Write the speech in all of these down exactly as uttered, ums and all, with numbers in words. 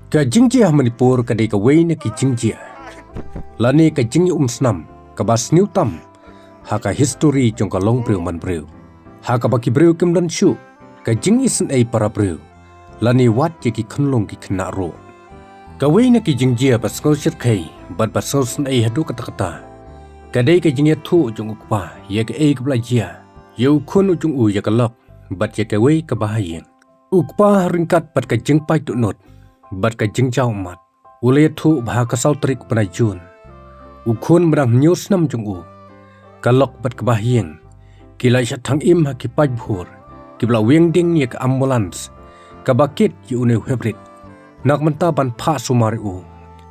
Ka jingjia ha Manipur ka dei kawei na ki jingjia lane ka jingïaumsnam kaba sniew tam ha ka histori jong ka longbriew manbriew, ha kaba ki briew kim don shuh ka jingisynei para briew lane wat ïa ki khunlung ki khynnah ruh. Kawei na ki jingjia ba sngewshyrkhei bad ba sngewsynei haduh katta katta ka dei ka jingïathuh jong u kpa ïa kaei kaba la jia ïa u khun jong u, ïa ka lok bad ïa kawei ka bahaïing. U kpa, ryngkat bad ka jingpait dohnud bad ka jingjaw ummat, u la ïathuh ba ha ka saw tarik u bnai Jun, u khun ba dang hynñiew snem jong u, ka lok bad ka bahaïing ki la shah thang im ha ki paidbah kiba la wieng ding ïa ka ambulance kaba kit ïa une u hybrid. Nak mynta ban phah sumar ïa u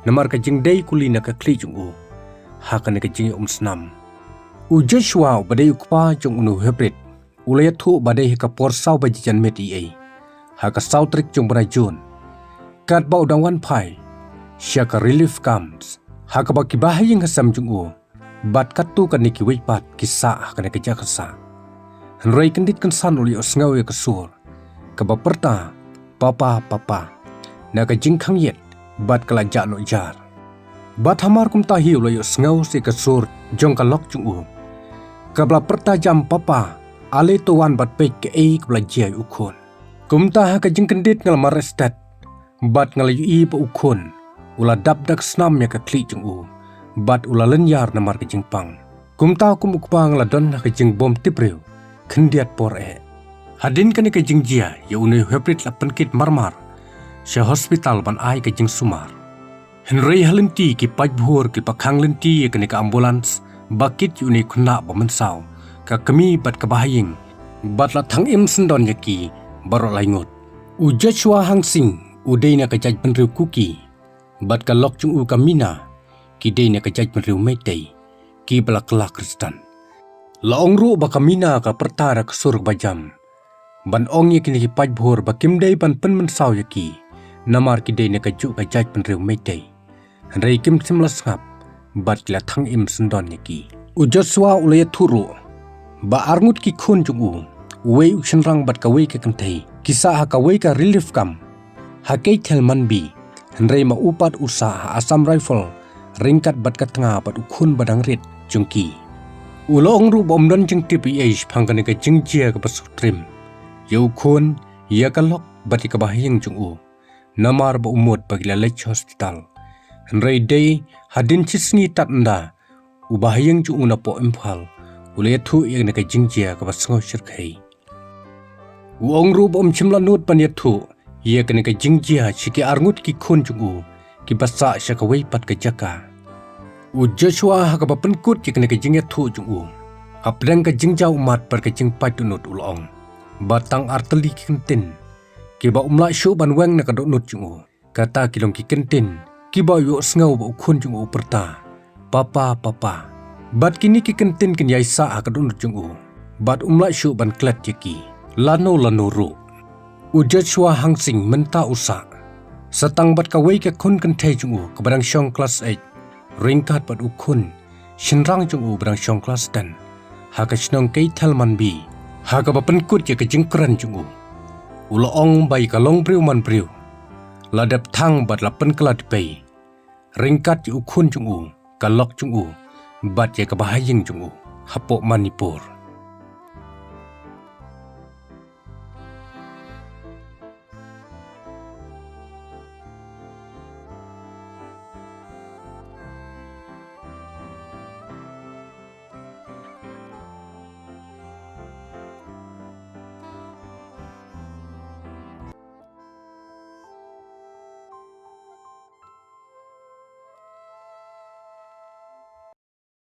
namar ka jingdei kuli na ka khlieh jong u ha kane ka jingïaumsnam. U Joshua uba dei u kpa jong une u hybrid, u la ïathuh ba dei ha ka por saw baje janmiet eiei ha ka saw tarik jong u bnai Jun, katba u dang wan phai sha ka relief camps, ha kaba ki bahaïing ha sem jong u bad katto katne kiwei pat ki sah ha kane ka jaka sah. Hynrei kyndit kynsan u la ïohsngew ïa ka sur kaba pyrta, "Papa, papa," na ka jingkhang ïit bad ka la jah noh jar. Bad hamar kumta hi u la ïohsngew sa ïa ka sur jong ka lok jong u kaba la pyrta jam, "Papa, ale to wan bad peit kaei kaba la jia ïa u khun." Kumta ha ka jingkyndit nga la mareh stet bad nga la ïohi ba u khun u la dap da ka snam ïa ka khlieh jong u bad u la lynñiar namar ka jingpang. Kumta kum u kpa nga la don ha ka jingbym tip briew khyndiat por eh. Hadien kane ka jingjia ïa une u hybrid la pynkit marmar sha hospital ban ai ka jingsumar. Hynrei ha lynti ki paidbah ki la khang lynti ïa kane ka ambulance ba kit ïa une u khynnah ba mynsaw, ka kmie bad ka bahaïing, bad la thang im syndon ïa ki baroh lai ngut. U Joshua Hangsing u dei na ka jaitbynriew Kuki bad ka lok jong u ka Mina ki dei na ka jaitbynriew Meitei kiba la kylla Khristan. La ong ruh ba ka Mina ka pyrta da ka sur kaba jam ban ong ïa kine ki paidbah ba kim dei ban pynmynsaw ïa ki namar ki dei na kajuh ka jaitbynriew Meitei. Hynrei kim shym la sngap bad ki la thang im syndon ïa ki. U Joshua u la ïathuh ruh ba arngut ki khun jong u, uwei u shynrang bad kawei ka kynthei, ki sah ha kawei ka relief camp ha Keithelmanbi, hynrei ma u pat u sah ha Assam Rifle ryngkat bad ka tnga bad u khun ba dang rit jong ki. U la ong ruh ba um don jingtip eiei shaphang kane ka jingjia kaba sngewtriem ïa u khun, ïa ka lok bad ïa ka bahaïing jong u namar ba u mut ba ki la leit sha hospital. Hynrei dei hadien shisngi tad ynda u bahaïing jong u napoh Imphal u la ïathuh ïa kane ka jingjia kaba sngewshyrkhei. U ong ruh ba um shym la nud ban ïathuh ïa kane ka jingjia sha ki arngut ki khun jong u kiba sah sha kawei pat ka jaka. U Joshua ha kaba pynkut ïa kane ka jingïathuh jong u hapdeng ka jingjaw ummat bad ka jingpait dohnud u la ong ba tang ar tylli ki kyntien kiba um lah shuh ban weng na ka dohnud jong u, kata ki long ki kyntien kiba u ïohsngew ba u khun jong u u pyrta, "Papa, papa." Bad kine ki kyntien kin ïai sah ha ka dohnud jong u bad um lah shuh ban klet ïa ki lano lano ruh. U Joshua Hangsing mynta u sah sa tang bad kawei ka khun kynthei jong u kaba dang shong klas eight ryngkat bad u khun shynrang jong u ba dang shong klas ten ha ka shnong Keithelmanbi. Ha kaba pynkut ïa ka jingkren jong u, u la ong ba ïa ka longbriew manbriew la dep thang bad la pynkylla dpei ryngkat ïa u khun jong u, ka lok jong u bad ïa ka bahaïing jong u hapoh Manipur.